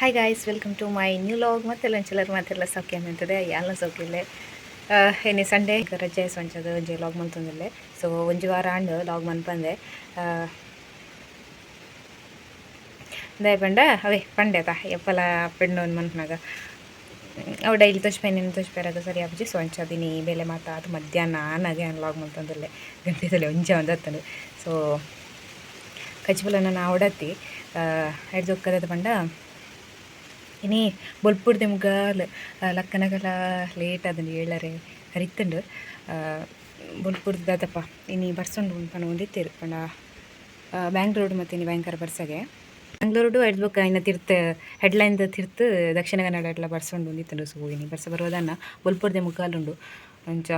Hi guys, welcome to my new vlog. ಮತ್ತೆಲ್ಲ ಒಂಚೆಲ್ಲರು ಮಾತೆಲ್ಲ ಸೌಖ್ಯ ಅಂತದೆ, ಯಾಲ ಸೌಖ್ಯ ಇಲ್ಲೇ. ಎನಿ ಸಂಡೇ ರಜೆ, ಸಂಚದ ಒಂಜಿ ಲಾಗ್ ಮಂತೊಂದಿಲ್ಲೆ. ಸೊ ಒಂಜಿ ವಾರ ಆಂಡ್ ಲಾಗ್ ಮನ್ಪಂದೆ. ದಾಯೆ ಪಂಡ ಅವೇ ಪಂಡೆ ತಾ ಎಪ್ಪಲ ಪೆಣ್ಣು ಮನ್ಪನಾಗ ಅವು ಡೈಲಿ ತೋಚ್ಪೇನೆ ತೋಚ್ಪೇರಾಗ ಸರಿ ಆಪುಜಿ. ಸೊ ಅಂಚಾದಿನಿ ಬೇಲೆ ಮಾತ ಅದು ಮಧ್ಯಾಹ್ನ ಆನಾಗೆ ಲಾಗ್ ಮಂತೊಂದಿಲ್ಲೆ. ಗಂಟೆದಲ್ಲಿ ಒಂಜೆ ಒಂದು ಹತ್ತಂಡು. ಸೊ ಕಜ್ಬುಲ ನಾನು ಅವಡತ್ತಿ ಎಡ್ದೊಕ್ಕದ ಪಂಡ ಇನಿ ಬೊಲ್ಪುಡ್ದೆ ಮುಗಾಲ್ ಲಕ್ಕನಗಲ ಲೇಟ್ ಅದನ್ನು ಏಳರೆ ಹರಿತುಂಡು. ಬೊಲ್ಪುಡ್ದು ದಾದಪ್ಪ ಇನಿ ಬರ್ಸೊಂಡು ಪಂಡ ಒಂದಿತ್ತೇರು ಪಂಡ ಬ್ಯಾಂಗ್ಳೂರು ಮತ್ತು ಇನಿ ಭಯಂಕರ ಬರ್ಸಗೆ ಬ್ಯಾಂಗ್ಳೂರುಡು ಎಡ್ಬೊಕ್ಕ ಇನ್ನ ತಿರ್ತ್ ಹೆಡ್ಲೈನ್ದ ತಿರ್ತ್ ದಕ್ಷಿಣ ಕನ್ನಡ ಎಡ್ಲ ಬರ್ಸೊಂಡು ಒಂದಿತ್ತುಂಡು. ಸೊ ಇನಿ ಬರ್ಸ ಬರುವುದನ್ನ ಬೊಲ್ಪುಡ್ದೆ ಮುಗಾಲುಂಡು. ಅಂಚ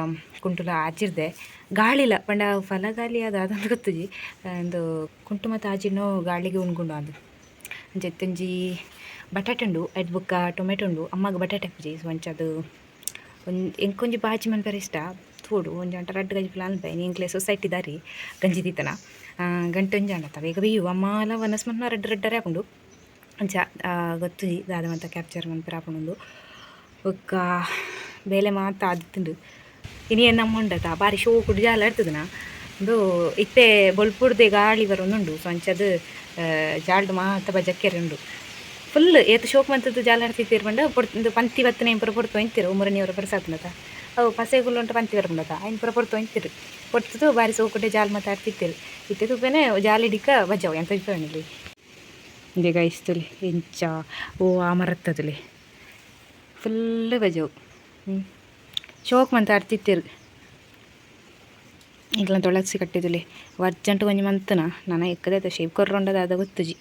ಕುಂಟುಲ ಆಚಿರ್ದೆ ಗಾಳಿಲ ಪಂಡ ಫಲ ಗಾಳಿ ಅದು ಅದೊಂದು ಗೊತ್ತುಜಿ. ಒಂದು ಕುಂಟು ಮತ್ತು ಆಜಿನೋ ಗಾಳಿಗೆ ಉಣ್ಗುಂಡು ಅದು. ಅಂಚ ಇತ್ತೊಂಜಿ ಬಟಾಟೆ ಉಂಡು, ಐಟ್ ಬೊಕ್ಕ ಟೊಮೆಟೊ ಉಂಡು. ಅಮ್ಮಗ್ ಬಟಾಟೆ ಪೂಜಿ. ಸೊ ಅಂಚ ಅದು ಒಂದು ಎಂಕೊಂಜಿ ಬಾಜಿ ಮನ್ಪೆರೆ ಇಷ್ಟ ತೋಡು ಒಂಜಿ ಅಂಟ ರಡ್ಡ್ ಗಂಜಿ ಪ್ಲಾನ್ ಪೈ ಎಂಕ್ಲೆ ಸೊಸೈಟಿ ದಾರಿ ಗಂಜಿ ದೀತನ ಗಂಟೆ ಒಂಜಿ ಅಂಡತ ಬೇಗ ಬೇಯು ಅಮ್ಮಾಲ ವನಸ್ ಮನ್ಪುನ ರಡ್ಡ್ ರಡ್ಡರೆ ಆಪುಂಡು. ಅಂಚ ಗೊತ್ತುಜಿ ದಾದ ಮಾತ ಕ್ಯಾಪ್ಚರ್ ಮನ್ಪೆರೆ ಆಪುಂಡು. ಬೊಕ್ಕ ಬೇಲೆ ಮಾತ ಆದಿತ್ತುಂಡು. ಇನಿ ನಮ್ಮ ಉಂಡತ ಬಾರಿ ಶೋಕುಡು ಜಾಲ ಇರ್ತದನ ಉಂದು. ಇತ್ತೆ ಬೊಲ್ಪುಡ್ದೆ ಗಾಳಿ ಬರೊಂದುಂಡು. ಸೊ ಅಂಚದ್ ಜಾಲ್ಡ್ ಮಾತ ಬಜಕ್ಕೆರೆ ಉಂಡು. ಫುಲ್ ಏತ್ ಶೋಕ್ ಮಂತದ್ದು ಜಾಲ ಆಡ್ತಿತ್ತೀರ್ ಪಂಡ ಪೊರ್ತು ಪಂತಿ ಬತ್ತನೆ ಪೂರ ಪೊರ್ತು ಒಂತಿರು ಮುರನಿಯವರ ಪ್ರಸಾದನತ ಅವು ಪಸೆಗುಲು ಉಂಟು. ಪಂತಿ ಬರ್ಪುಂಡತ ಐನ್ ಪೂರ ಪೊರ್ತು ಒಂತಿರು ಪೊರ್ತುದು ಬಾರಿ ಸೋಕುಡೆ ಜಾಲ್ ಮಾತಾಡ್ತಿತ್ತೀರು. ಇತ್ತೆ ತೂಪೆನೆ ಜಾಲಿಡಿಕ ಬಜಾವು ಎಂತ ಇಪ್ಪಣಿಲಿ ಇಂದೆ ಗೈಸ್ತುಲಿ ಎಂಚ ಓ ಆ ಮರತ್ತದುಲೆ ಫುಲ್ ಬಜಾವು. ಶೋಕ್ ಮಂತ ಆಡ್ತಿತ್ತೀರು. ಇಂಕ್ಲ ತೊಳಸಿ ಕಟ್ಟಿದುಲೆ ಅರ್ಜೆಂಟ್ ಒಂಜಿ ಮಂತನ ನನ ಎಕ್ಕದೆ ಶೇಪ್ ಕೊರ್ರೊಂಡದ ಅದ ಗೊತ್ತುಜಿ.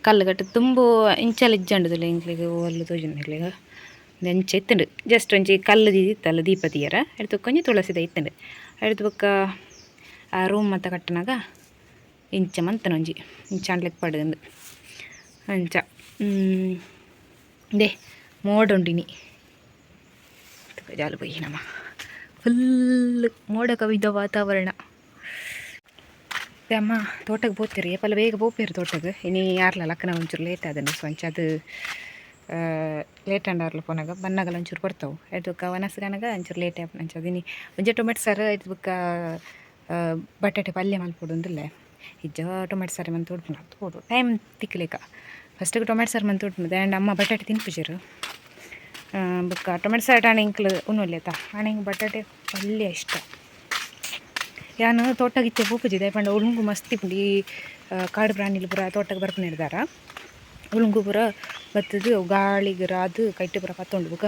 ಕಲ್ಲು ಕಟ್ಟು ತುಂಬು ಇಂಚಲ ಇಜ್ಜಂಡುದಿಲ್ಲ ಎಂಕ್ಲೆಗ್ ಓಲು ತೋಜುಂಡು ಎಂಕ್ಲೆಗ್. ಅಂಚ ಇತ್ತುಂಡು. ಜಸ್ಟ್ ಒಂಜಿ ಕಲ್ಲು ದೀದಿತ್ತಲ್ಲ ದೀಪ ದೀಯರ ಎಡ್ತು ಒಂಜಿ ತುಳಸಿದ ಇತ್ತುಂಡು. ಎಡ್ತು ಬೊಕ್ಕ ಆ ರೂಮ್ ಮಾತ ಕಟ್ಟುನಾಗ ಇಂಚ ಮಂತನ ಒಂಜಿ ಇಂಚ ಅಂಡ್ಲೆಕ್ ಪಡುಂದು ಅಂಚ ದೆ ಮೋಡ ಉಂಡಿನಿ ಜಾಲು ಪೋಯಿ ನಮ. ಫುಲ್ ಮೋಡ ಕವಿದ ವಾತಾವರಣ. ಅಮ್ಮ ತೋಟಕ್ಕೆ ಪೋತಿರಿ ಏಪಲ ಬೇಗ ಪೋಪೇರು ತೋಟಕ್ಕೆ. ಇನಿ ಯಾರ್ಲ ಲಕ್ಕನ ಒಂಚೂರು ಲೇಟ್ ಆದನು. ಸೊ ಅಂಚ ಅದು ಲೇಟ್ ಅಂಡಾರ್ಲ ಪೋನಾಗ ಬನ್ನಗಲ ಒಂಚೂರು ಬರ್ತಾವು. ಎಡ್ದು ಬೊಕ್ಕ ವನಸ್ಗನಗ ಒಂಚೂರು ಲೇಟ್ ಆಪುಂಡು. ಅಂಚ ಇನಿ ಒಂಜಿ ಟೊಮೆಟೊ ಸಾರು ಐದು ಬೊಕ್ಕ ಬಟಾಟೆ ಪಲ್ಯ ಮಲ್ಪೊಡು ಅಂದಿಲ್ಲೆ. ಇಜ್ಜ ಟೊಮೆಟೊ ಸಾರು ಮಂತ್ ಉಡ್ಪುಂಡು ತೋಡು ಟೈಮ್ ತಿಕ್ಕಲೇಕ. ಫಸ್ಟಿಗೆ ಟೊಮೆಟೊ ಸಾರು ಮಂತ್ ಉಡ್ಪುಂಡು ಆ್ಯಂಡ್ ಅಮ್ಮ ಬಟಾಟೆ ತಿನ್ಪುಜೆರು. ಬೊಕ್ಕ ಟೊಮೆಟೊ ಸಾರು ಆಣೆ ಇಂಕ್ಲು ಉಣ್ಣೊಲ್ಲೇತ ಆಣೆ ಇಂಕ್ ಬಟಾಟೆ ಪಲ್ಯ ಇಷ್ಟ. ಯಾನ್ ತೋಟಗಿತ್ತೆ ಪೋಪುಜಿ ಪಂಡ ಉಳುಂಗು ಮಸ್ತ್ ಇಪ್ಪುಂಡು. ಈ ಕಾಡು ಪ್ರಾಣಿಲು ಪೂರ ತೋಟಕ್ಕೆ ಬರ್ಪುನ ಇರ್ದಾರ. ಉಳುಂಗು ಪೂರ ಬತ್ತದು ಗಾಳಿಗ್ ರಾದ್ ಕೈಟ್ ಪೂರ ಪತ್ತೊಂಡು ಬೊಕ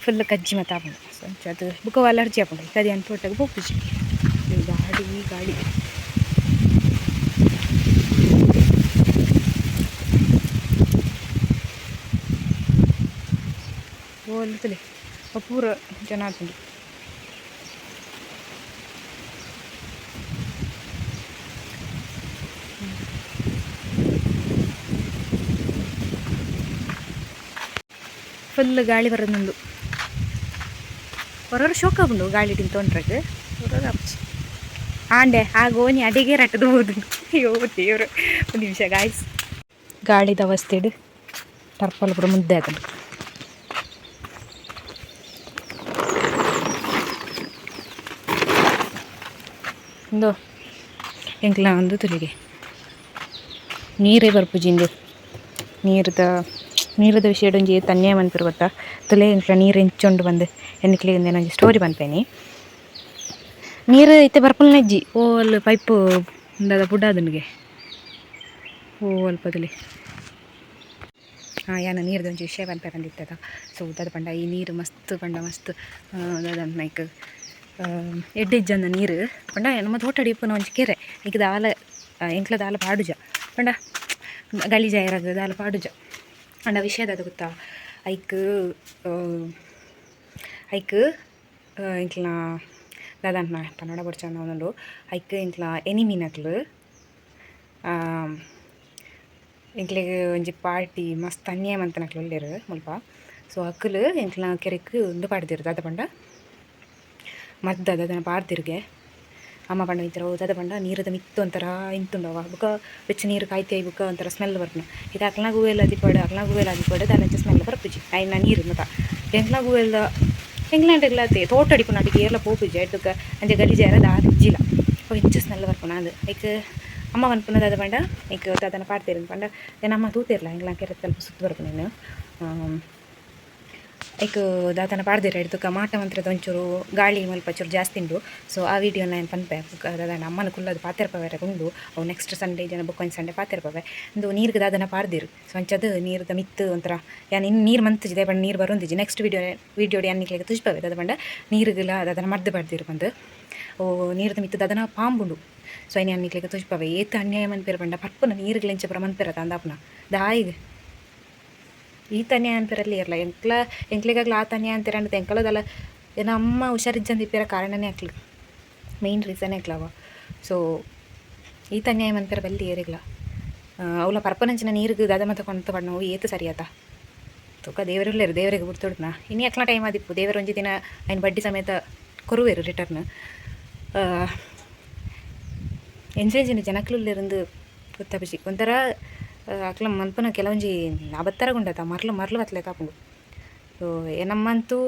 ಫುಲ್ ಕಜ್ಜಿ ಮಾತ ಆಪುಂಡು. ಸೊ ಅಂಚ ಅದು ಬೊಕ ಅಲರ್ಜಿ ಆಪುಂಡು. ಐಕ್ ಯಾನ್ ತೋಟಗ್ ಪೋಪುಜಿ. ಗಾಳಿ ಗಾಳಿ ಓಲ್ ತೂಲೆ ಪೂರ ಜನ ಆತುಂಡು. ಫುಲ್ ಗಾಳಿ ಬರೋದುಂಡು. ಹೊರರು ಶೋಕ ಆಪುಂಡು ಗಾಳಿ ತಿಂತೊಂಡ್ರಗ್ ಹೊರರು ಆಪುಜಿ. ಆಂಡೆ ಆ ಗೋಣಿ ಅಡಿಗೆ ರಟ್ಟದು ಹೋದು. ಅಯ್ಯೋ ದೇವ್ರು, ಒಂದು ನಿಮಿಷ ಗಾಯ್ಸ್. ಗಾಳಿದ ಅವಸ್ಥೆಡ್ ಟರ್ಪಲ್ ಪೂರ ಮುದ್ದೆ ಆತುಂಡು. ಇಂದು ಎಂಕ್ಲ ಒಂದು ತುಲಿಗೆ ನೀರೇ ಬರ್ಪುಜಿ. ಇಂದು ನೀರ್ದ ನೀರದ ವಿಷಯಡ್ ಒಂಜಿ ತನ್ಯ ಮನ್ಪೆರ್ ಗೊತ್ತಾ? ತುಲೆ ಎಂಕ್ಲ ನೀರು ಎಂಚುಂಡು ಬಂದು ಎನ್ಕ್ಲೆ ಒಂಜಿ ಸ್ಟೋರಿ ಪನ್ಪೇನಿ. ನೀರು ಇತ್ತೆ ಬರ್ಪುನ ಇಜ್ಜಿ. ಓ ಅಲ್ ಪೈಪ್ ಉಂದಾದ ಪುಡಾದುಂಡುಗೆ. ಓ ಅಲ್ಪದಲೆ ಹಾಂ ಯಾನ ನೀರ್ದ ಒಂಜಿ ವಿಷಯ ಪನ್ಪೆ ಬಂದಿತ್ತದ. ಸೊ ದಾದ ಪಂಡ ಈ ನೀರು ಮಸ್ತ್ ಪಂಡ ಮಸ್ತ್ ದಾದ ನೈಕ್ ಎಡ್ಡೆ ಇಜ್ಜಂದ ನೀರು ಪಂಡ ನಮ್ಮ ತೋಟಡ್ ಇಪ್ಪುನ ಒಂಜಿ ಕೆರೆ ಐಕ್ ದಾಲ ಎಂಕ್ಲ ದಾಲ ಪಾಡುಜ ಪಂಡ ಗಲೀಜಾಯೆರಗ್ ದಾಲ ಪಾಡುಜ. ಆಂಡ ವಿಷಯ ದಾದ ಗೊತ್ತಾ? ಐಕ್ ಐಕ್ ಎಂಕ್ಲ್ನ ದಾದ ಪನೊಡ ಬೊಡ್ಚಿ ಉಂಡು. ಐಕ್ ಎಂಕ್ಲ ಎನಿಮಿನಕ್ಲು ಎಂಕ್ಲೆಗ್ ಒಂಜಿ ಪಾರ್ಟಿ ಮಸ್ತ್ ಅನ್ಯಾಯ ಮಂತನಕ್ಲು ಉಲ್ಲೆರ್ ಮುಲ್ಪ. ಸೊ ಅಕುಲು ಎಂಕ್ಲ್ನ ಕೆರೆಕ್ ಉಂದು ಪಾಡ್ದೆರ್. ದಾದ ಪಂಡ ಮದ್ದು ದಾದನ ಪಾಡ್ದೆರ್ಗೆ. ಅಮ್ಮ ಪಂಡ ಇಂಚರ ದಾದ ಪಂಡ ನೀರದ ಮಿತ್ತು ಒಂಥರ ಇಂತುಂಡವ ಬೊಕ ಬೆಚ್ಚ ನೀರು ಕಾಯ್ತಿ ಬೊಕ ಒಂಥರ ಸ್ಮೆಲ್ ಬರ್ಪುನ ಇದು ಅಕ್ಲನ ಗುವೆಲ್ ಅದಿಪಡು ಅಕ್ಲನ ಗುವೆಲ್ ಅದಿಪಡು ದಾನಂಚ ಸ್ಮೆಲ್ ಬರ್ಪುಜಿ ಐನ ನೀರು ಮತ ಎಂಕ್ಲ ಗುವೆಲ್ದ ಎಂಕ್ಲಾಂಡೆಗ್ಲ ತೋಟ ಅಡಿಪುನ ಅಡಿಗೆ ಏರ್ಲ ಪೋಪುಜಿ ಐಟುಕ ಅಂಚ ಗಲೀಜಾರ ದಾದ ಇಜ್ಜಿಲ ಅವು ಇಂಚ ಸ್ಮೆಲ್ ಬರ್ಪುನ ಅದು ಐಕ್ ಅಮ್ಮ ಪನ್ಪುನ ದಾದ ಪಂಡ ಐಕ್ ದಾದನ ಪಾಡ್ತೇರು ಪಂಡ ಏನ ಅಮ್ಮ ತೂತೇರ್ಲ ಎಂಕ್ಲ ಕೆರೆತ ಅಲ್ಪ ಸುತ್ತು ಬರ್ಪುನ ಐಕ್ ದಾದನ ಪಾಡ್ದಿರ ಹಿಡ್ದುಕ ಮಾಟ ಮಂತ್ರದ ಒಂಚೂರು ಗಾಳಿ ಮಲ್ಪ ಚೂರು ಜಾಸ್ತಿ ಉಂಡು. ಸೊ ಆ ವಿಡಿಯೋನ ನಾನು ಪನ್ಪೆ ದಾದನ ಅಮ್ಮನ ಕುಲ್ಲದು ಪಾತೆರ್ಪವೆರೆ ಉಂಡು ಅವು ನೆಕ್ಸ್ಟ್ ಸಂಡೇ ಜನ ಬೊಕ್ಕ ಒಂಜಿ ಸಂಡೇ ಪಾತೆರ್ಪವೆ ಇಂದು ನೀರ್ಗೆ ದಾದನ ಪಾಡ್ದಿರು. ಸೊ ಅಂಚದು ನೀರ್ದ ಮಿತ್ತು ಒಂಥರ ಯಾನ್ ಇನ್ನು ನೀರು ಮಂತುಜಿ ಪಂಡ ನೀರು ಬರೊಂದಿಜ್ಜಿ ನೆಕ್ಸ್ಟ್ ವಿಡಿಯೋ ವಿಡಿಯೋಡ್ ಯಾನ್ ನಿಕ್ಲೆಗ್ ತುಜ್ಪವೆ ದಾದ ಪಂಡ ನೀರುಗುಲ ದಾದನ ಮರ್ದ್ ಪಾಡ್ದಿರು ಪಂದ್ ಓ ನೀರ್ದ ಮಿತ್ತು ದಾದನ ಪಾಂಬುಂಡು. ಸೊ ಐನ್ ಯಾನ್ ನಿಕ್ಲೆಗ್ ತುಜ್ಪವೆ ಏತ್ ಅನ್ಯಾಯ ಮನ್ಪೆರ್ ಪಂಡ ಪರ್ಪುನ ನೀರುಗ್ಲ ಇಂಚ ಪೂರ ಮನ್ಪೆರತ ಅಂದಾಪುನ ದಾಯಿಗ್ ಈತ ಅನ್ಯಾಯ ಅನ್ಪೆರಲ್ಲಿ ಇರಲ್ಲ ಎಂಕ್ಲ ಎಂಕ್ಲೆಗಾಗ್ಲ ಆತ ಅನ್ಯಾಯ ಅಂತೀರ ಎಂಕಲದಲ್ಲ ಏನ ಅಮ್ಮ ಹುಷಾರಿಜ್ಜಂದ ಇಪ್ಪಿರ ಕಾರಣನೇ ಅಕ್ಲು ಮೇನ್ ರೀಸನೇ ಅಕ್ಲವ. ಸೊ ಈತ ಅನ್ಯಾಯ ಮನ್ಪೆರ ಬಲ್ಲಿ ಏರಿಗ್ಲ ಅವಳ ಪರ್ಪನಂಚಿನ ನೀರಿಗೆ ದಾದ ಮತ್ತೆ ಕೊಂತ ಪಡ್ನ ಏತು ಸರಿಯಾತ ತೂಕ ದೇವರುಲ್ಲೇರು ದೇವರಿಗೆ ಬಿಡ್ತುಡ್ನ ಇನ್ನು ಅಕ್ಲ ಟೈಮ್ ಆದಿಪ್ಪು ದೇವರು ಒಂಜಿ ದಿನ ಐನ್ ಬಡ್ಡಿ ಸಮೇತ ಕೊರುವೇರು ರಿಟರ್ನ್ ಎಂಚೆಂಚಿನ ಜನಕ್ಲುಲ್ಲೇರಿಂದು ಗೊತ್ತಾಪುಜಿ ಒಂಥರ ಅಕ್ಲ ಮನ್ಪುನ ಕೆಲವೊಂಜಿ ಅಬತ್ತರ ಗುಂಡತ ಮರ್ಲು ಮರ್ಲು ಬತ್ಲೆ ಕಾಪುಂಡು. ಸೊ ಏನಮ್ಮಂತೂ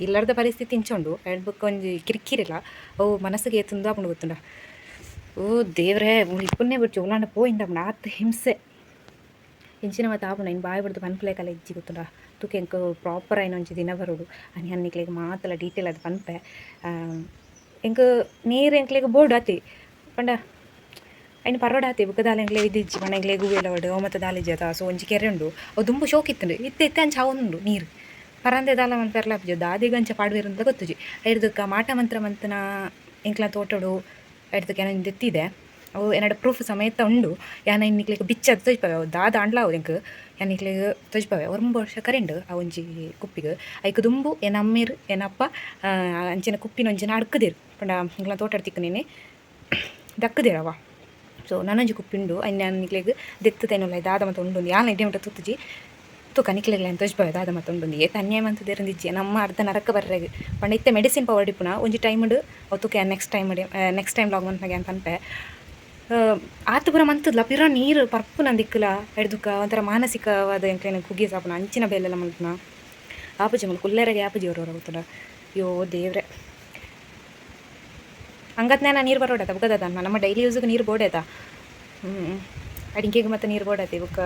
ಇಲ್ಲಾರ್ದ ಪರಿಸ್ಥಿತಿ ಇಂಚ ಉಂಡು ಐಡ್ ಬೊಕ್ಕ ಒಂಜಿ ಕಿರಿಕಿರಿಲ್ಲ ಅವು ಮನಸ್ಸಿಗೆ ಏತುಂದು ಆಪುಂಡು ಗೊತ್ತುಂಡ. ಓ ದೇವ್ರೇ ಇಪ್ಪುನ್ನೇ ಬಿಡ್ಚಿ ಉಲಾಂಡ ಪೋಯಿಂದ ಆತ್ ಹಿಂಸೆ ಇಂಚಿನ ಮತ್ತೆ ಆಪುಂಡು ಇನ್ನು ಬಾಯಿ ಬಿಡ್ದು ಪನ್ಪುಲೇಕಲ ಇಜ್ಜಿ ಗೊತ್ತುಂಡ. ತೂಕ ಎಂಕ್ ಪ್ರಾಪರ್ ಆಯಿನ ಒಂಜಿ ದಿನ ಬರೋಡು ಅನಿ ಅನ್ನಿಕ್ಲೆಗ್ ಮಾತಲ ಡೀಟೇಲ್ ಅದು ಪನ್ಪೆ ಎಂಕ್ ನೀರು ಎಂಕ್ಲೆಗ್ ಬೋಡು ಅತಿ ಪಂಡ ಐನ್ ಪರೋಡ ಆತೆ ಬೊಕ್ಕ ದಾಲ ಎಂಕ್ಲೆ ಇದಿಜ್ಜಿ ಪಂಡ ಎಂಕ್ಲೆ ಗುವೆಲ್ ಅವಡ್ ಅವು ಮತ್ತೆ ದಾಲ ಇಜ್ಜಿ ಅತ. ಸೊ ಒಂಜಿ ಕೆರೆ ಉಂಡು ಅವು ದುಂಬು ಶೋಕ್ ಇತ್ತುಂಡು ಇತ್ತೆ ಇತ್ತೆ ಅಂಚ ಆವೊಂದುಂಡು ನೀರು ಪರಂದೆ ದಾಲ ಮನ್ಪೆರ್ಲ ಆಪುಜಿ ದಾದೆಗ್ ಅಂಚ ಪಾಡ್ವೆರ್ ಅಂದ್ ಗೊತ್ತುಜಿ. ಐರ್ದಕ್ಕ ಮಾಟ ಮಂತ್ರ ಮಂತನ ಎಂಕ್ಲ ತೋಟೊಡು ಐರ್ದಕ್ಕೆ ಏನೋ ದೆತ್ತಿದೆ ಅವು ಎನ್ನಡ ಪ್ರೂಫ್ ಸಮೇತ ಉಂಡು ಯಾನ್ ಐನ್ ನಿಕ್ಲೆಗ್ ಬಿಚ್ಚದ್ ತೋಜ್ಪವೆ ಅವು ದಾದ ಆಂಡ್ಲ ಅವು ಎಂಕ್ ಯಾನ್ ನಿಕ್ಲೆಗ್ ತೋಜ್ಪವೆ ಒರ್ಂಬ ವರ್ಷ ಕರಿಂಡ್ ಆ ಒಂಜಿ ಕುಪ್ಪಿಗ್ ಐಕ್ ದುಂಬು ಎನ್ನ ಅಮ್ಮೆರ್ ಎನ್ನ ಅಪ್ಪ ಅಂಚಿನ ಕುಪ್ಪಿನ ಒಂಜಿನ ಅಡ್ಕುದೆರ್ ಪಂಡ ಎಂಕ್ಲ ತೋಟಡ್ ತಿಕ್ಕುನಿನಿ ದಕ್ಕುದೆರ್ ಅವ. ಸೊ ನನೊಂಜಿ ಕುಪ್ಪಿ ಉಂಡು ಐನ್ ಯಾನ್ ನಿಕ್ಲೆಗ್ ದೆತ್ತ್ ತೈನುಲ್ಲ ದಾದ ಮಾತ ಉಂಡು ಯಾನ್ ಎಡ್ಡೆ ಮುಟ ತೂತುಜಿ ತೂಕ ನಿಕ್ಲೆಗ್ಲ ಯಾನ್ ತೋಜ್ಪವೆ ದಾದ ಮಾತ ಉಂಡು ಏತ್ ಅನ್ಯಾಯ ಮಂತುದೆರ್ ಇಜ್ಜಿ ನಮ್ಮ ಅರ್ಧ ನರಕ ಬರ್ರೆಗ್ ಪಂಡ ಇತ್ತೆ ಮೆಡಿಸಿನ್ ಪವರ್ ಇಪ್ಪುನ ಒಂಜಿ ಟೈಮ್ ಅವು ತೂಕ ಯಾನ್ ನೆಕ್ಸ್ಟ್ ಟೈಮ್ ನೆಕ್ಸ್ಟ್ ಟೈಮ್ ಲಾಗ್ ಮನ್ಪುನಗ ಯಾನ್ ಪನ್ಪೆ ಆತ್ ಪೂರ ಮಂತುದ್ಲ ಪಿರ ನೀರು ಪರ್ಪುನ ದಿಕ್ಕುಲ ಐಡ್ದುಕ ಒಂಥರ ಮಾನಸಿಕವಾದ ಎಂಕ್ಲೆನ ಕುಗಿ ಸಾಪುನ ಅಂಚಿನ ಬೇಲೆಲ ಮಲ್ಪುನ ಆಪುಜಿ ಮುಲು ಕುಲ್ಲೆರೆಗೆ ಆಪುಜಿ ಒರ ಗೊತ್ತುಂಡ. ಅಯ್ಯೋ ದೇವ್ರೆ ಅಂಗತ್ನಾನ ನೀರು ಬರೋಡತ ಬುಕ್ಕದ ನಮ್ಮ ಡೈಲಿ ಯೂಸ್ಗೆ ನೀರು ಬೋಡೇತ ಅಡಿಗೆಗೆ ಮತ್ತೆ ನೀರು ಬೋಡಾತಿ ಬುಕ್ಕ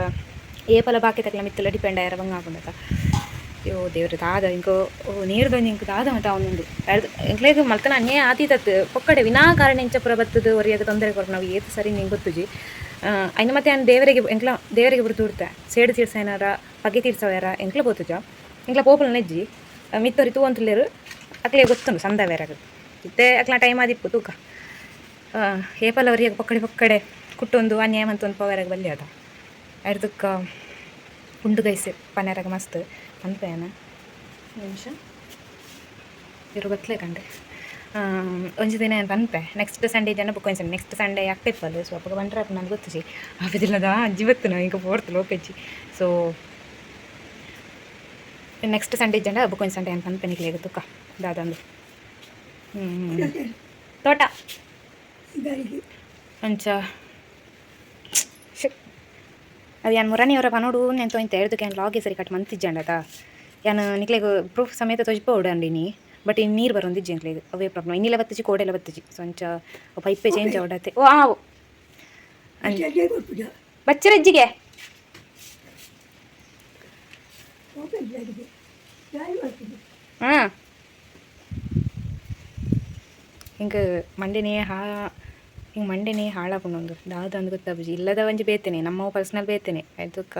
ಏಪಲ ಬಾಕಿ ತಕ್ಲ ಮಿತ್ತಲ ಡಿಪೆಂಡ್ ಆಯರ ಬಂಗ ಆಪುಂಡತ. ಅಯ್ಯೋ ದೇವ್ರೆ ದಾದ ಇಂಕ ನೀರ್ದೊಂಜಿ ಇಂಕ್ ದಾದ ಮತ್ತೆ ಅವನೊಂದು ಎಂಕ್ಲೆಗ್ ಮಲ್ತನ ಅನ್ಯಾಯ ಆತೀತತ್ ಪೊಕ್ಕಡೆ ವಿನಾಕಾರಣ ಇಂಚ ಪೂರ ಬತ್ತದು ಒರಿಯಾಗ ತೊಂದರೆ ಕೊರ್ಪುನ ಅವು ಏತ್ ಸರಿ ನಿಂಗೆ ಗೊತ್ತುಜಿ. ಐನ ಮತ್ತೆ ಯಾನ್ ದೇವರಿಗೆ ಎಂಕ್ಲ ದೇವರಿಗೆ ಬಿಡ್ತು ಬಿಡ್ತೆ ಸೇಡು ತೀರ್ಸೇನಾರ ಪಗೆ ತೀರ್ಸವೇರ ಎಂಕ್ಲ ಪೋತುಜ ಎಂಕ್ಲ ಪೋಪುಲ ನೆಜ್ಜಿ ಮಿತ್ತೊರಿ ತೂವಂತುಲ್ಲೆರ್ ಅಕ್ಲೆ ಗೊತ್ತುಂಡು ಸಂದವೇರಾಗ ಇತ್ತೆ ಅಕ್ಲ ಟೈಮ್ ಆದಿಪ್ಪು ತೂಕ ಏಪಲ ಒರಿಯಾಗ ಪೊಕ್ಕಡೆ ಪೊಕ್ಕಡೆ ಕುಟ್ಟೊಂದು ಅನ್ಯಾಯ ಮಂತೊಂದು ಪವರಾಗ ಬಲ್ಲಿ ಅದ ಐಡ್ದಕ್ಕ ಉಂಡು ಗೈಸೆ ಪನೆರಾಗ ಮಸ್ತ್ ಪನ್ಪೆ ಯಾನ್ ನಿಮಿಷ ಇರು ಬತ್ಲೆ ಕಂಡೆ ಒಂಜಿ ದಿನ ಯಾನ್ ಪನ್ಪೆ ನೆಕ್ಸ್ಟ್ ಸಂಡೇ ಜನ ಬುಕ್ ಒಂಜಿ ನೆಕ್ಸ್ಟ್ ಸಂಡೇ ಅಕ್ಕ ಇಪ್ಪಲ್ ಸೊ ಅಪಗ ಬಂದ್ರೆ ಅಪ್ಪ ನಂಗೆ ಗೊತ್ತುಜಿ ಆಪುಜಿಲ್ಲದ ಅಜ್ಜಿ ಬತ್ತುನ ಇಂಕ ಪೋರ್ತು ಲೋಕಜ್ಜಿ. ಸೊ ನೆಕ್ಸ್ಟ್ ಸಂಡೇ ಜನ ಬುಕ್ ಒಂಜಿ ಸಂಡೇ ಯಾನ್ ಪನ್ಪೆ ನಿಕ್ಲೆಗ್ ತುಕ್ಕ ದಾದಂದು ತೋಟ ಅಂಚ ಅದು ಯಾನ್ ಮುರಾನಿಯವರ ಪನೋಡು నేను ತೋಯಿಂತ ಹೇಳ್ದಕ್ಕೆ ಯಾನ್ ಲಾಗೆ ಸರಿ ಕಟ್ ಮಂತಿಜ್ಜಂಡತ ಯಾನ್ ನಿಕ್ಲೆಗ್ ಪ್ರೂಫ್ ಸಮೇತ ತೋಜ್ಪೋಡು ಅಂಡಿನಿ ಬಟ್ ಇನ್ನು ನೀರು ಬರೋಂದಿಜ್ಜಿ ಎಂಕ್ಲೆಗ್ ಅವೇ ಪ್ರಾಬ್ಲಮ್ ಇನ್ನಿಲ್ಲ ಬತ್ತುಜಿ ಕೋಡೆಲ್ಲ ಬತ್ತುಜಿ. ಸೊ ಅಂಚ ಪೈಪೇ ಚೇಂಜ್ ಅವಡತೆ ಓ ಆವು ಬಚ್ಚರಜ್ಜಿಗೆ ಹಾಂ ಹಿಂಗೆ ಮಂಡೆನೇ ಹಾ ಹಿಂಗೆ ಮಂಡೆನೇ ಹಾಳಾಪುಂಡು ದಾದ ಅಂದ್ ಗೊತ್ತಾಪುಜಿ ಇಲ್ಲದ ಒಂಜಿ ಬೇತನೆ ನಮ್ಮ ಪರ್ಸನಲ್ ಬೇತನೆ ಐತುಕ್ಕ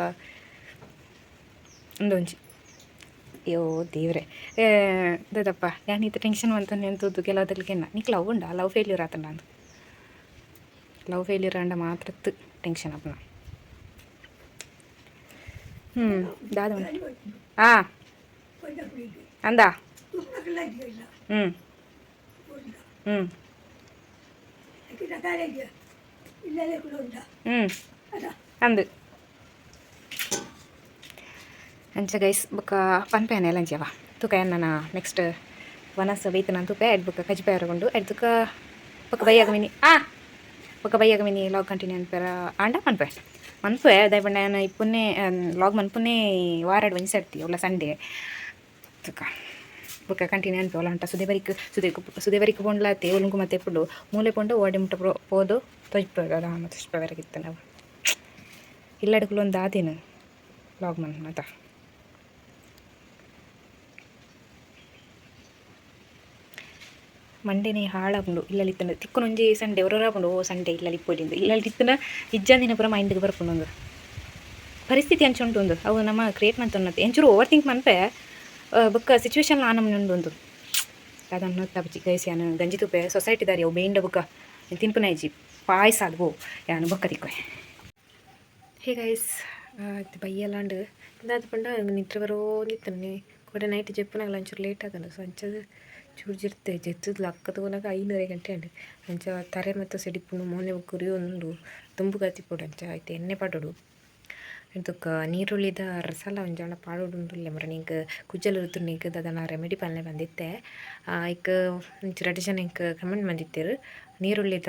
ಉಂದೊಂಜಿ ಅಯ್ಯೋ ದೇವ್ರೆ ದದಪ್ಪ ಯಾನ್ ಈತ ಟೆನ್ಷನ್ ಮಂತೊಂದು ಎಂತದ್ದು ಕೆಲವದಕ್ಕೆನ್ನ ನಿಕ್ ಲವ್ ಉಂಡಾ ಲವ್ ಫೇಲ್ಯೂರ್ ಆತಂಡ ಅಂದ್ ಲವ್ ಫೇಲ್ಯೂರ್ ಆಂಡ ಮಾತ್ರ ಟೆನ್ಷನ್ ಆಪುನ ದಾದ ಆ ಅಂದ ಹ್ಞೂ ಹ್ಞೂ ಹ್ಞೂ ಅಂದು ಅಂಚ ಗೈಸ್ ಬೊಕ್ಕ ಪನ್ಪೆ ಎಲ್ಲ ಅಂಚವ ತೂಕ ಎನ್ನ ನೆಕ್ಸ್ಟ್ ವನಸ್ ಬೈತನ ತೂಪೆ ಎಡ್ ಬೊಕ್ಕ ಕಜಿಪೆ ಅರಗೊಂಡು ಎಡ್ದುಕ ಬೊಕ್ಕ ಬೈಯಾಗ ಮಿನಿ ಬೊಕ್ಕ ಬೈಯಾಗ ಮಿನಿ ಲಾಗ್ ಕಂಟಿನ್ಯೂ ಅನ್ಪೆರ ಆಂಡ ಮನ್ಪೆ ಮನ್ಪೆ ದಾಯೆ ಪಂಡ ಯಾನ್ ಇಪ್ಪುನೆ ಲಾಗ್ ಮನ್ಪುನೆ ವಾರಡ್ ಒಂಜಿ ಸರ್ತಿ ಒಲ್ಲ ಸಂಡೇ ತುಕ ಬೊಕ್ಕ ಕಂಟಿನ್ಯೂ ಅನ್ಪೆ ಒಲ್ಲ ಉಂಟ ಸುದೆ ಬರಿಕ್ ಸುದೆ ಸುದೆ ಬರಿಕ್ ಪೋಂಡ್ಲಾತೆ ಒಲುಂಕು ಮತ್ತೆ ಪುಂಡು ಮೂಲೆ ಪೋಂಡ ಓಡೆ ಮುಟ್ಟ ಪೋದು ತೊಜ್ಪೆ ತೊಜ್ಪೆ ನಾವು ಇಲ್ಲಡುಕುಲು ಒಂದು ಆದಿನ ಲಾಗ್ ಮನ್ಪುನತ. ಮಂಡೆನೇ ಹಾಳಾಪುಂಡು ಇಲ್ಲಲ್ ತಿಕ್ಕುನೊಂಜಿ ಸಂಡೆ ಒರೊರ ಆಪುಂಡು ಓ ಸಂಡೆ ಇಲ್ಲಲ್ ಇಪ್ಪೊಲಿಂದು ಇಲ್ಲಲ್ ಇತ್ತುಂಡ ಇಜ್ಜಂದಿನ ಪೂರ ಮೈಂಡ್ಗ್ ಬರ್ಪುಂಡು ಉಂದು ಪರಿಸ್ಥಿತಿ ಅಂಚ ಉಂಟು ಉಂದು ಅವು ನಮ್ಮ ಕ್ರಿಯೇಟ್ ಮಂತೊನ್ನತೆ ಎಂಚೂರು ಓವರ್ ಥಿಂಕ್ ಮನ್ಪೆ ಬೊಕ್ಕ ಸಿಚುವೇಶನ್ ಆ ನಮೂನೆ ಉಂಡು ಉಂದು ದಾದ ತಪ್ಪುಜಿ ಗೈಸ್. ಯಾನ್ ಗಂಜಿ ತೂಪೆ ಸೊಸೈಟಿ ದಾರಿ ಅವು ಬೇಂಡ ಬೊಕ್ಕ ತಿನ್ಪುನ ಇಜ್ಜಿ ಪಾಯಸ ಆದ್ ಪೋ ಯಾನ್ ಬೊಕ್ಕ ತಿಕ್ಕುವೆ. ಹೇ ಗೈಸ್, ಬಯ್ಯಲಾಂಡ್ ದಾದ ಪಂಡ ನಿದ್ರೆ ಬರೋಂದಿತ್ತುಂಡು. ಕೋಡೆ ನೈಟ್ ಜೆಪ್ಪುನಗಲ ಒಂಚೂರು ಲೇಟ್ ಆತುಂಡು. ಸೊ ಅಂಚದ ಚೂರು ಜಿರ್ತೆ ಜೆತ್ತುದು ಲಕ್ಕುದು ತೂನಗ 5:30 ಗಂಟೆ ಆಂಡ್. ಅಂಚ ತರೆ ಮಾತ ಸೆಡಿಪುಂಡು, ಮೋನೆ ಉರಿಯೊಂದುಂಡು, ದುಂಬು ಗತಿಪೊಡು. ಅಂಚ ಐತೆ ಎಣ್ಣೆ ಪಾಡೊಡು. ಬೊಕ್ಕ ನೀರುಳ್ಳಿದ ರಸಲ ಒಂಜಾಂಡ ಪಾಡೊಡುಂದುಲ್ಲೆ ಮರ. ನಿಂಕ್ ಕುಜ್ಜಲ್ ಉರುತುಂಡು ನಿಂಕ್ ದಾದನ ರೆಮಿಡಿ ಪನ್ಲೆ ಬಂದಿತ್ತೆ. ಐಕ್ ಒಂಜಿ ರಡ್ಡ್ ಜನ ಎಂಕ್ ಕಮೆಂಟ್ ಮಂದಿತ್ತೆರ್. ನೀರುಳ್ಳಿದ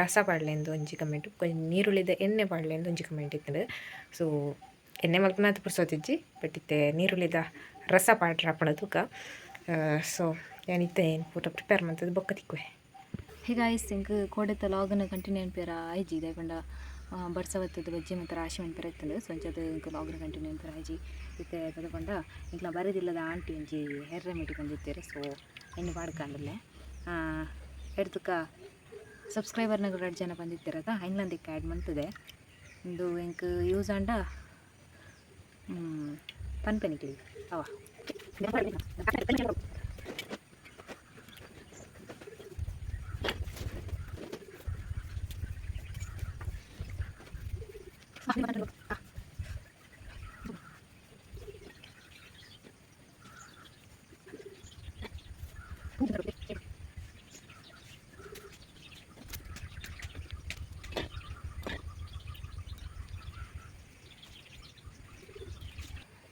ರಸ ಪಾಡ್ಲೆಂದು ಒಂಜಿ ಕಮೆಂಟ್, ನೀರುಳ್ಳಿದ ಎಣ್ಣೆ ಪಾಡ್ಲೆಂದು ಒಂಜಿ ಕಮೆಂಟ್ ಇತ್ತುಂಡು. ಸೊ ಎಣ್ಣೆ ಮಲ್ಪುನಾತ್ ಪುರ್ಸೊತ್ತಿಜ್ಜಿ, ಬಟ್ ಇತ್ತೆ ನೀರುಳ್ಳಿದ ರಸ ಪಾಡ್ರೆ ಆಪುಂಡು ತೂಕ. ಸೊ ಯಾನ್ ಇತ್ತೆ ಪೂರ ಪ್ರಿಪೇರ್ ಮಂತುದು ಬೊಕ್ಕ ತಿಕ್ಕುವೆ. ಹೇ ಗಾಯ್ಸ್, ಎಂಕ್ ಕೋಡೆತ ಲಾಗ್ನ ಕಂಟಿನ್ಯೂ ಅನ್ಪೆರ ಆಯ್ಜಿ. ದಾಯೆ ಪಂಡ ಬರ್ಸ ಬತ್ತುದು ಬಜ್ಜಿ ಮಾತ ರಾಶಿ ಮನ್ಪೆರ ಇತ್ತುಂಡು. ಸೊ ಅಂಚಾದ್ ಎಂಕ್ ಲಾಗ್ನ ಕಂಟಿನ್ಯೂ ಅನ್ಪೆರ ಆಯ್ಜಿ. ಇತ್ತೆ ದಾದ ಪಂಡ ಎಂಕ್ಲ ಬರೆದಿಲ್ಲದ ಆಂಟಿ ಒಂಜಿ ಹೇರ್ ರೆಮಿಡಿ ಪಂದಿತ್ತೆರ್. ಸೊ ಎಣ್ಣೆ ಪಾಡ್ಕಂದುಲ್ಲೆ ಎಡ್ತುಕ ಸಬ್ಸ್ಕ್ರೈಬರ್ನಗುಲು ರಡ್ಡ್ ಜನ ಬಂದಿತ್ತೆರ್ ಐನ್ಲಂದಿಕ್ಕ ಆ್ಯಡ್ ಮಂತುದೆ. ಉಂದು ಎಂಕ್ ಯೂಸ್ ಆಂಡ ಪನ್ಪೆ ನಿಕ್ಲೆಗ್ ಅವ.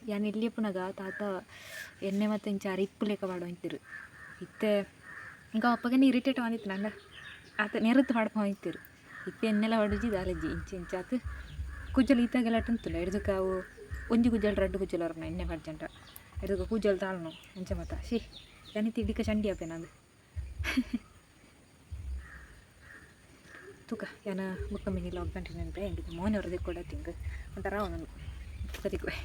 ಯಾನ್ ಎಲ್ಯಪುನಗ ತಾತ ಎಣ್ಣೆ ಮತ್ತು ಇಂಚ ಅರಿಪ್ಪು ಲೆಕ್ಕ ಪಾಡೊಂದಿತ್ತೆರ್. ಇತ್ತೆ ಎಂಕ್ ಅಪಗನೆ ಇರಿಟೇಟ್ ಆವೊಂದಿತ್ತು ನಂಡ ಆತ ನೆರುತ್ತು ಪಾಡ್ಪೊಂದಿತ್ತೆರ್. ಇತ್ತೆ ಎಣ್ಣೆಲ ಪಾಡುಜಿ ದಾಲಜ್ಜಿ ಇಂಚ ಇಂಚಾತ್ ಕುಜ್ಜಲ್ ಈತ ಗಲಾಟೆ ಉಂತುಂಡು. ಎಡ್ದುಕ ಅವು ಒಂಜಿ ಕುಜ್ಜಲ್ ರಡ್ಡ್ ಕುಜ್ಜಲ್ ಬರ್ಪುನ ಎಣ್ಣೆ ಪಾಡ್ಜಂಡ. ಎಡ್ದುಕ ಕೂಜಲ್ ತಾಳುನು ಅಂಚ ಮಾತ. She ಯಾನ್ ಇತ್ತೆ ಇಡಿಕ ಚಂಡಿ ಆಪೆನಂದು ತೂಕ. ಯಾನ್ ಬೊಕ್ಕ ಮಿನಿ ಲಾಗ್ ಕಂಟಿನ್ಯೂ ಅನ್ಪೆ. ಎಂಕ್ ಮೋನೆ ಒರ ತಿಕ್ಕೊಡ ತಿಂಕ್ ಒಂಥರ ಒಂದೊಂದು ಬೊಕ್ಕ ತಿಕ್ಕುವೆ.